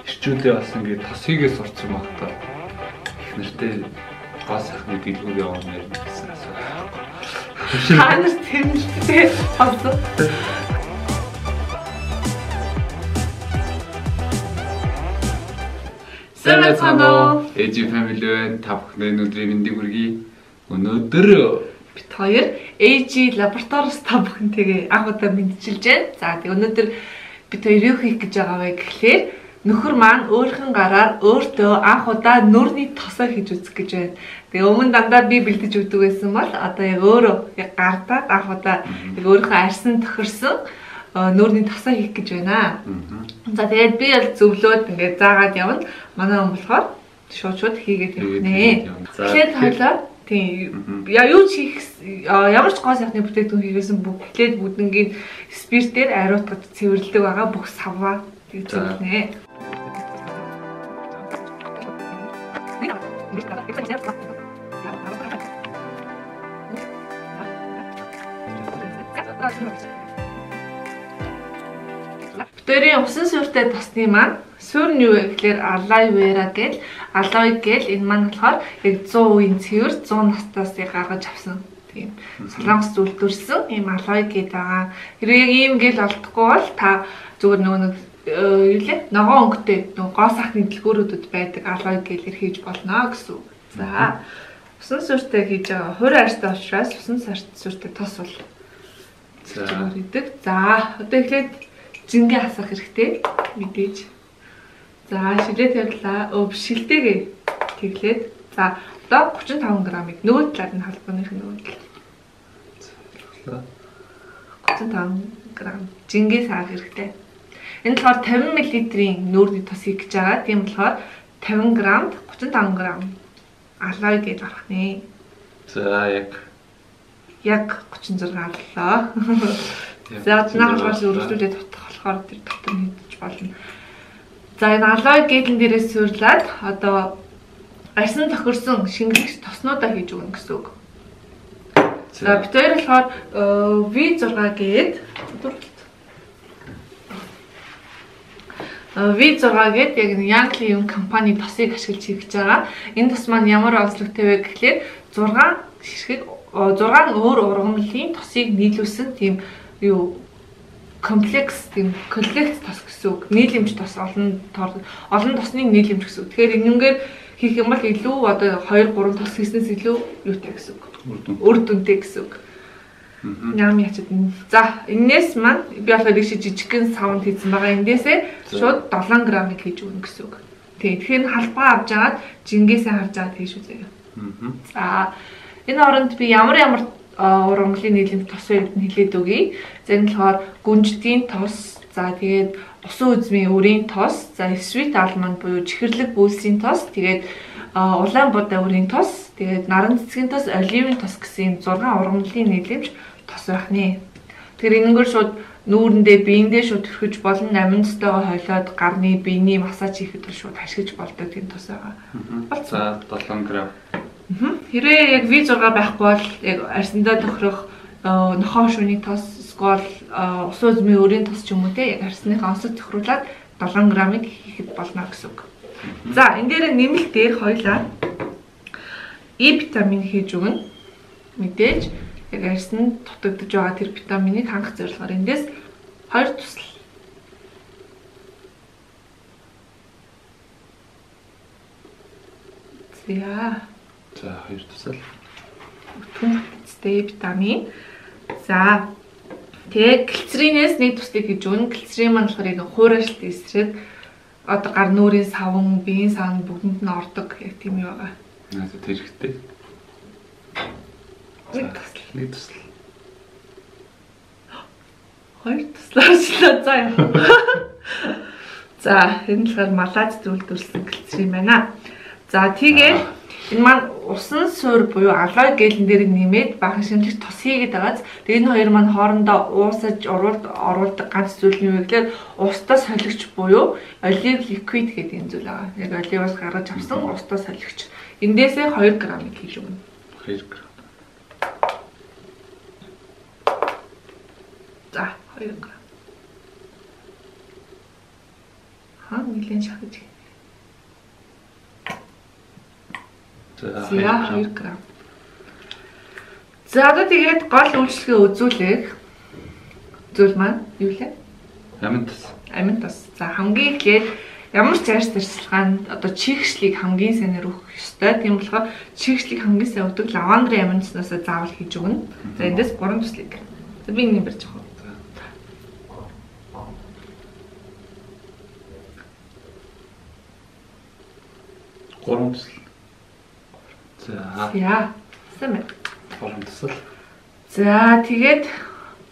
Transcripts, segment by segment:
Ирчүүдээ бас ингээд тос хийгээ сурцсан баг та. Их нэртэй гоо сайхны дэлгүүр явна гэсэн асуулт. Та нар тэмэлттэй болсон. Сайн байцгаана уу? AG family байна. Та бүхний өнөөдрийн мэндийг хүргэе. Өнөөдөр бид хоёр AG лабораториос та бүхэнтэйгээ анх удаа мэдчилж байна. За тэг өнөөдөр бид хоёр юу хийх гэж байгаа вэ гэхлээр нөхөр маань өөрхөн гараар өөртөө анх удаа нүрний тосоо хийж үзэх гэж байна. Тэгээ өмнө дандаа би бэлдэж өгдөг байсан бол одоо яг өөрөө яг гардаад анх удаа яг өөрийнхөө арьсан тохирсон нүрний тосоо хийх гэж байна. За тэгээд би бол зөвлөөд ингээд заагаад явна. Манай хүн болохоор шууд хийгээд явах нэ. Тэгэхээр хойлоо тийм юу ч хийх ямар ч гоо сайхны бүтээгдэхүүн хийгээсэн бүх эхлээд бүдэнгийн спиртээр ариутгаж цэвэрлдэг байгаа бүх саваа тэг цэвэрлэнэ. Битэрийн усан суурьтай тосны маань суурь нь юу вэ гэхлээр aloe vera гэл, aloe гэл энэ маань болохоор яг 100% цэвэр 100 настаас гаргаж авсан тийм солонгос үйлдвэрлэсэн ийм aloe гэл байгаа. Хэрвээ яг ийм гэл олдохгүй бол та зүгээр нөгөө нэг юу лээ ногоон өнгөтэй нөгөө гоо сайхны дэлгүүрүүдэд байдаг aloe гэлээр хийж болно гэсэн үг. За усан суурьтай хийж байгаа хувь арьстай учраас усан суурьтай тос бол за идэг. За одоо эхлээд жингээ хасах хэрэгтэй мэдээж. За шилээ тавилаа. Шилтэйгээ тэглээд. За одоо 35 грамыг нөгөө талаар нь халбаных нөгөө талаар. 35 грам жингээ саах хэрэгтэй. Энэ болохоор 50 мл-ийн нүүрний тос хийх гэж байгаа. Тийм болохоор 50 грамд 35 грам алой гэж орох нэ. За яг 36 аллаа. За наагаар өргөжлүүлээд дутах болохоор тэр дотор нэгдэж болно. За энэ алой гэлэн дээрээс суурлаад одоо арьсан тохирсон шингэлэгч тоснуудаа хийж өгнө гэсэн үг. За бид хоёр болохоор V6 гээд V6 гээд яг энэ Young компани тосыг ашиглаж хийж байгаа. Энэ тос маань ямар онцлогтой вэ гэхлээр 6 ширхэг 6 өөр ургамлын тосыг нийлүүлсэн тийм юу комплекс тийм коллекц тос гэсэн үг. Нийлэмж тос олон тосны нийлэмж гэсэн үг. Тэгэхээр энэнгээр хийх юм бол илүү одоо 2 3 тос хийснээс илүү юутай гэсэн үг. Үр дүнтэй гэсэн үг. Ням ячид. За энээс маань би болохоор их жижигхэн савнд хийсэн байгаа. Эндээсээ шууд 7 грамыг хийж өгнө гэсэн үг. Тийм. Тэгэхээр халбаа авч агаад жингээсээ харж агаад хийж үзье. За энэ оронд би ямар ургамлын нийлэмж тос вэ гэдгийг хэлээд өгье. За энэ болохоор гүнждийн тос, за тэгээд усан үзмийн үрийн тос, за sweet almond буюу чихэрлэг бүүлсийн тос, тэгээд улаан будаа үрийн тос, тэгээд наран цэцгийн тос, оливын тос гэсэн юм 6 ургамлын нийлэмж тос байх нэ. Тэгэхээр энэнгээр шууд нүүрэндээ биендээ шууд түрхэж болно, амин цэцтэйгээ хойлоод гарны биений массаж хийхэд бол шууд ашиглаж болдог тийм тос байгаа. За 7 грам. Хэрвээ яг V6 байхгүй бол яг арьсандаа тохирох нохоо шүний тос, эсвэл усан үзмийн өрийн тос ч юм уу те яг арьсныхаа онцлог тохируулаад 7 грамыг хийхэд болно гэсэн үг. За энэ дээр нэмэлт дээр хоёлаа Е витамин хийж өгнө. Мэдээж яг арьсанд дутагдж байгаа тэр витаминыг хангах зорилгоор эндээс 2 тусал. За За 2 тусал. Өтгөн бүтцтэй витамин. За тэгээ глицеринээс 1 туслыг хийж өгнө. Глицерин маань болохоор яг хуурайшилт эсрэг одоо гар нүрийн савн, биеийн савн бүгдэнд нь ордог яг тийм юу байгаа. За тэр хэрэгтэй. 1 тусал. 1 тусал. 2 туслаарчлаа. За яа. За энэ болохоор Малайз үйлдвэрлэсэн глицерин байна. За тэгээд энэ маань усан суур буюу алой гэлэн дээр нэмээд баахан шинжлэх тос хийгээд байгааз. Тэгээ энэ хоёр маань хоорондоо уусаж оруулдаг ганц зүйл нь юу вэ гэхээр устдаа солигч буюу olive liquid гэдэг энэ зүйл байгаа. Яг оливоос гаргаж авсан устдаа солигч. Эндээсээ 2 грамыг хийж өгнө. 2 грам. За 2 грам. Аа, нэлээд шахаж. За 2 грамм. За одоо тэгээд гол үйлчлэгээ үзүүлэх зүйл маань юу лээ? Амин тос. Амин тос. За хамгийн эхлээд ямар ч арьс арчилгаанд одоо чийгшлийг хамгийн сайнаар өгөх ёстой. Тийм болохоор чийгшлийг хамгийн сайн өгдөг лавандрын амин тосноос заавал хийж өгнө. За эндээс 3 туслыг. За би нэг барьж авах. Гурван тусал. За. За. Сайн байна. 3 тусал. За тэгээд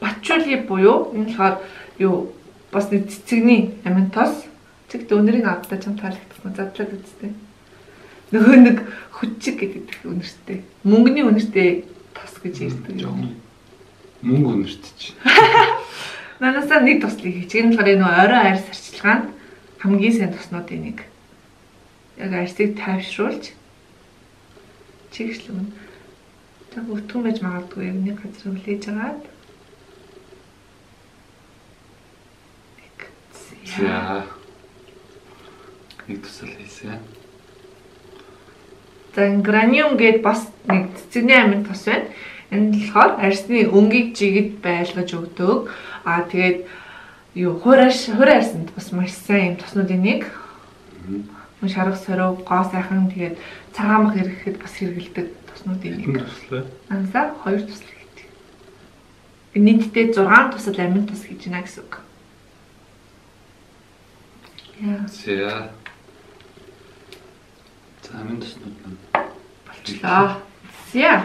пачули буюу энэ болохоор юу бас нэг цэцэгний амин тос. Цэгт өнөрийг авдаа чам таалагдсан. Задлаад үзтээ. Нөгөө нэг хүчиг гэдэг үнэртэй. Мөнгөний үнэртэй тос гэж ярьдаг юм. Мөнгө үнэртэй чи. Нанаасаа нэг туслыг хийчих. Энэ болохоор нөгөө орой арьс арчилгаанд хамгийн сайн туснуудын нэг. Яг арьсыг тайвшруулж чигшлэн. Тэг өтгөн байж магадгүй яг нэг газар хүлээж агаад. За. Нэг тусал хийсэн. За граниум гээд бас нэг цэцэгний амин тос байна. Энэ болохоор арьсны өнгийг жигэд байлгаж өгдөг. Аа тэгээд юу хур арьсанд бас маш сайн юм тоснуудын нэг. Мөн шарга сорив, гоо сайхан тэгээд цагаан мах хэрэглэхэд бас хэрэглэдэг тоснуудын нэг. Ансаа 2 тусал хийдэг. Нийтдээ 6 тусал амин тос хийж байна гэсэн үг. Яа. За. За амин тоснууд маань болчлоо. За.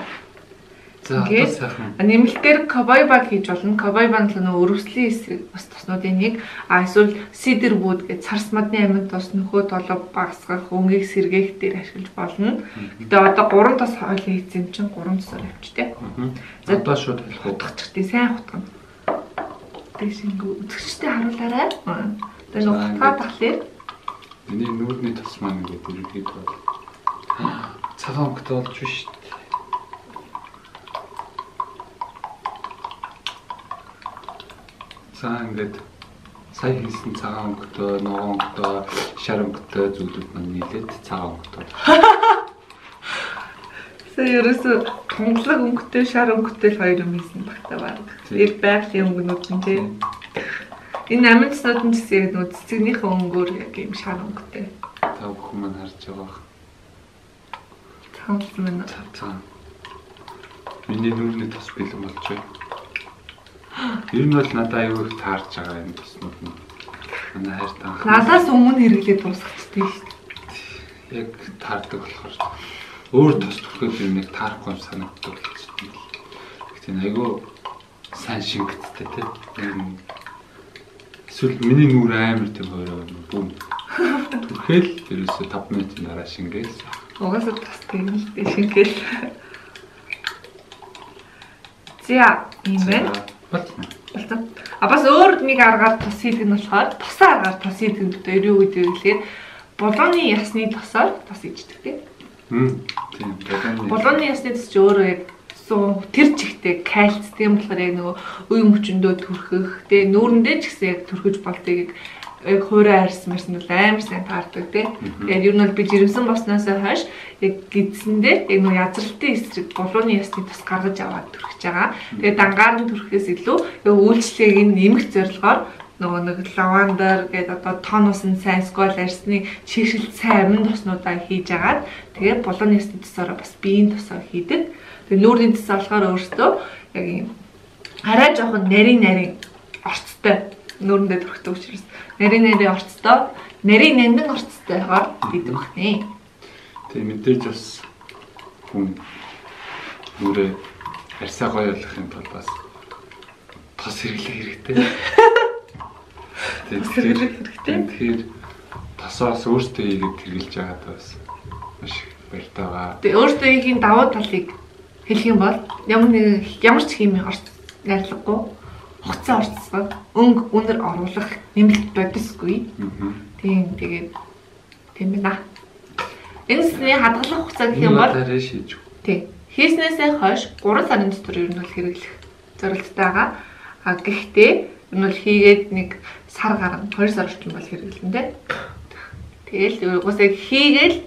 За одоо сайхан. Нэмэлтээр кобайба хийж болно. Кобайба нь нөгөө өрөвслийн эсрэг бас тоснуудын нэг. А эсвэл сидервуд гэж царс мадны амин тос нөхөө толгой багасгах, өнгийг сэргээх дээр ашиглаж болно. Гэтэ одоо 3 тос хойлоо хийсэн юм чинь 3 тосоор явчих тий. За одоо шууд хэлэх хутгачих тий. Сайн хутгана. Тэгш ингээ үзэгчтэй харуулаарай. Тэгээ нөгөө хутгаа тахлаар миний нүүрний тос маань ингээд ерөнхийдөө бол цагаан өнгөтэй болж биш шүү дээ. За ингээд сая хийсэн цагаан өнгөтэй, ногоон өнгөтэй, шар өнгөтэй зүйлүүд маань нийлээд цагаан өнгөтэй. Сая ерөөсөө тунгалаг өнгөтэй, шар өнгөтэй л хоёр юм хийсэн багтаа баг. Тэр байгалийн өнгөнүүд нь тий. Энэ амин тоснууд нь ч гэсэн яг нөгөө цэцэгнийхээ өнгөөр яг ийм шар өнгөтэй. Та бүхэн маань харж байгаа. Цагаан болсон байна. Цагаан. Миний нүүрний тос бэлэн болж байна. Ер нь бол надад аюу их таарч байгаа энэ тоснууд нь. Манай хайртай анх. Надаас өмнө хэрэглээд дуусгачихсан шүү дээ. Яг таардаг болохоор өөр тос түрхэд юм нэг таарахгүй юм санагддаг болчихсон. Гэхдээ айгүй сайн шингэцтэй тий. Эсвэл миний нүүр амар тийм хоёроо бүүм. Түрхэл ерөөсөө 5 минутын дараа шингээл. Угаасаа тос тийм л дээ шингээл. За ийм байна. Болсон. А бас өөр нэг аргаар тос хийдэг нь болохоор тосон аргаар тос хийдэг нь бид юу гэдэг вэ гэхээр булууны ясны тосоор тос хийждэг тийм. Тийм. Булууны ясны тос ч өөрөө яг тэр чигтээ кальц тийм болохоор яг нөгөө үе мөчөндөө түрхэх тийм нүүрэндээ ч гэсэн яг түрхэж болдгийг яг хуурай арьс марсан бол амар сайн таардаг тийм. Тэгээд ер нь бол би жирэмсэн болсноос хойш яг гидсэндээ яг нөгөө язралтын эсрэг булууны ясны тос гаргаж аваад түрхэж байгаа. Тэгээд дангаар нь түрхэхээс илүү яг үйлчлэгийг нь нэмэх зорилгоор нөгөө нэг лавандер гэдэг одоо тонус нь сайн скол арьсны чигшил сайн амин тоснуудаа хийж агаад тэгээд булууны ясны тосоороо бас биеийн тосоо хийдэг. Тэгээд нүүрний тос болохоор өөртөө яг ийм арай жоохон нарийн орцтой нүүрэндээ түрхдэг учраас нарийн орцтой, нарийн нандин орцтойгоор хийдэг бахнэ. Тийм мэдээж бас хүн нүрээ арьсаа гоё болгохын тулд бас тос хэрэглэх хэрэгтэй. Тос хэрэглэх хэрэгтэй. Тэгэхээр тосоос өөртөө хийгээд хэрэглэж байгаад бас маш их баяртай байгаа. Тэгээ өөртөө хийхийн давуу талыг хэлэх юм бол ямар ч химийн орц найрлагагүй, хугацаа орцсгоо, өнгө үнэр оруулах нэмэлт бодисгүй. Тийм тэгээд тийм байна. Энэ сэний хадгалах хугацаа гэх юм бол тийм хийснээсээ хойш 3 сарын дотор ер нь бол хэрэглэх зорилттой байгаа. А гэхдээ Энэ бол хийгээд нэг сар гарan 2 сар орчим бол хэрэглэн дээ. Тэгэл угаасаа хийгээл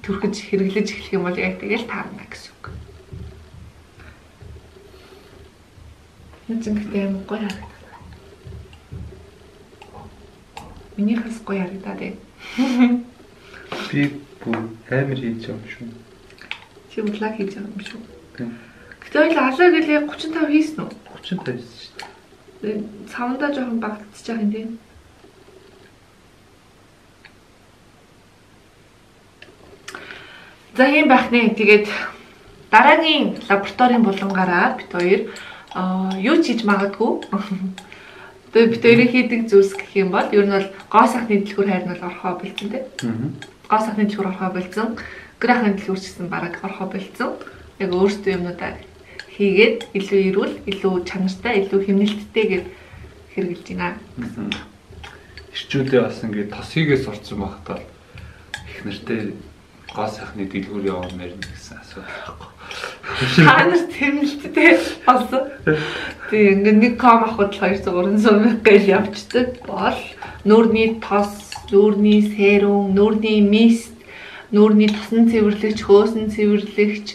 түрхэж хэрэглэж эхлэх юм бол яг тэгэл таарна гэсэн үг. Энд чинь гэхдээ амар гоё харагдав. Минийхээс гоё харагдаад ээ. Би бүр амар хийж байгаа юм шүү. Чи благ хийж байгаа юм шүү. Гэтэ хоёул алаа гэл яг 35 хийсэн үү? 35 хийсэн шүү дээ. Цавандаа жоохон багтчих байгаа юм тийм. За ийм байх нэ. Тэгээд дараагийн лабораторийн булангаараа бид хоёр юу ч хийж магадгүй. Тэгээд бид хоёрын хийдэг зүйлс гэх юм бол ер нь бол гоо сайхны дэлгүүр хайр нь бол орхоо болцсон тийм. Гоо сайхны дэлгүүр орхоо болцсон. Гэр ахын дэлгүүр ч гэсэн бараг орхоо болцсон. Яг өөрсдөө юмнуудаа хийгээд илүү эрүүл, илүү чанартай, илүү хэмнэлттэйгээр хэрэгжилж байна. Ирчүүдээ бас ингээд тос хийгээ сурцсан байхад бол их нартэй гоо сайхны дэлгүүр явмаар нэ гэсэн асуудал байхгүй. Та нар тэмнэлттэй болсон. Тийм ингээд нэг ком авахд л 200 300 мянга гэж явцдаг бол нүүрний тос, нүүрний серум, нүүрний мист, нүүрний тосон цэвэрлэгч, хөөсөн цэвэрлэгч,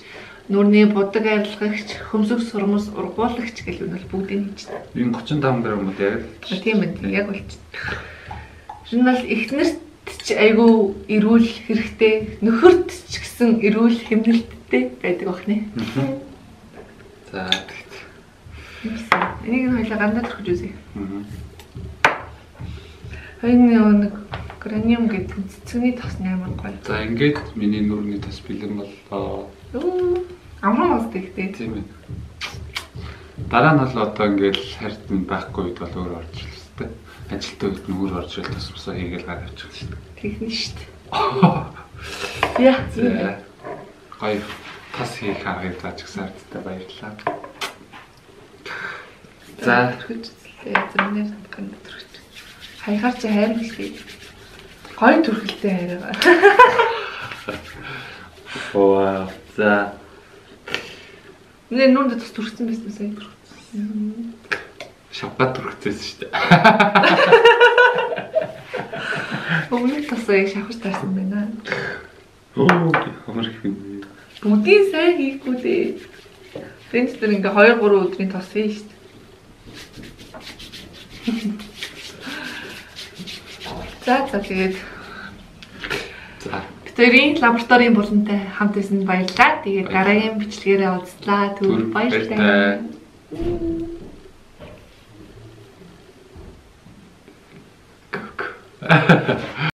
нүүрний будаг арилгагч, хөмсөг сурмас ургуулагч гэл энэ бол бүгдийг хийждэг. Энэ 35 г бол яг л тийм ээ, яг болчих. Энэ бол эхнэрт ч айгүй эрүүл хэрэгтэй, нөхөрт ч гэсэн эрүүл хэмнэлттэй байдаг бах нэ. За тэгт. Энийг нь хоёлаа гандаа түрхэж үзье. Хоёрын нэг граниум гэдэг цэцэгний тос амар гоё. За ингээд миний нүүрний тос бэлэн боллоо. Амархан бас тэгтээ. Тийм ээ. Дараа нь бол одоо ингээд харьт нь байхгүй үед бол өөр орж ирсэн шүү дээ. Ажилтны үед нь өөр орж ирэл тос босоо хийгээл гар авчих шүү дээ. Тэгнэ шүү дээ. Яа. Гоё тос хийх аргыг зааж өгсөн ардтай баярлалаа. За түрхэж үзлээ. Зэмнэр ганд түрхэж. Хаягаар чи хайр гэжтэй. Гоё түрхэлтэй хайраа. Вау. За. Миний нүунд тус түрхсэн байсан сая. Шавга түрхсэн шүү дээ. Өмнөх тусаа шавхаж таарсан байна. Оо, ямар их юм бэ? Бүгдийг сайн хийхгүй дээ. Тэнд тэр ингээ 2 3 өдрийн тос хий шүү дээ. За за тэгээд за бид хоёрын лабораторийн булантай хамт байсан баярлалаа. Тэгээд дараагийн бичлэгээрээ уулзлаа. Түр баяртай.